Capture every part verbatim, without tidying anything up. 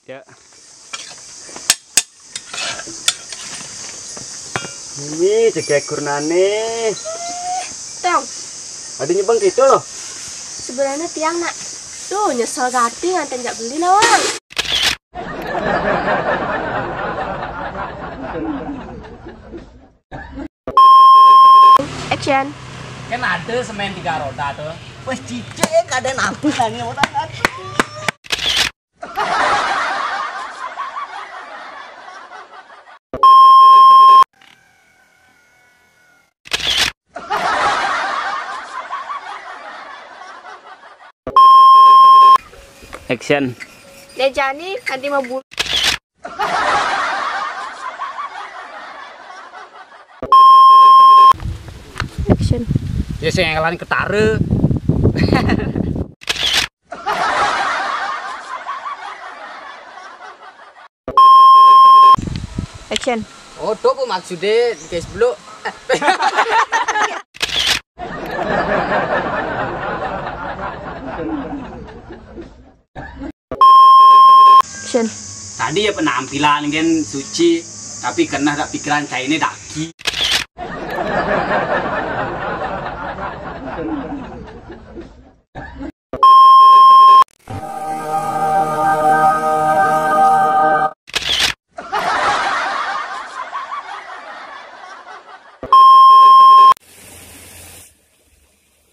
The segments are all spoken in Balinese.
Cek. Ini cek kurnane. Tong. Ada nyebeng gitu loh. Sebenarnya tiang nak. Tuh nyesel gati nganten jak beli nawang. Action. Kan ada semen tiga roda tuh. Wes cicik kada nampus ani orang. Action. Dejani nanti mau bu- Action. Ya sing ngelan ketara. Action. Oh, tuh apa maksudnya guys belum. Action. Tadi ya penampilan kan suci, tapi kena tak pikiran caine daki.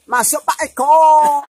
Masuk Pak Eko.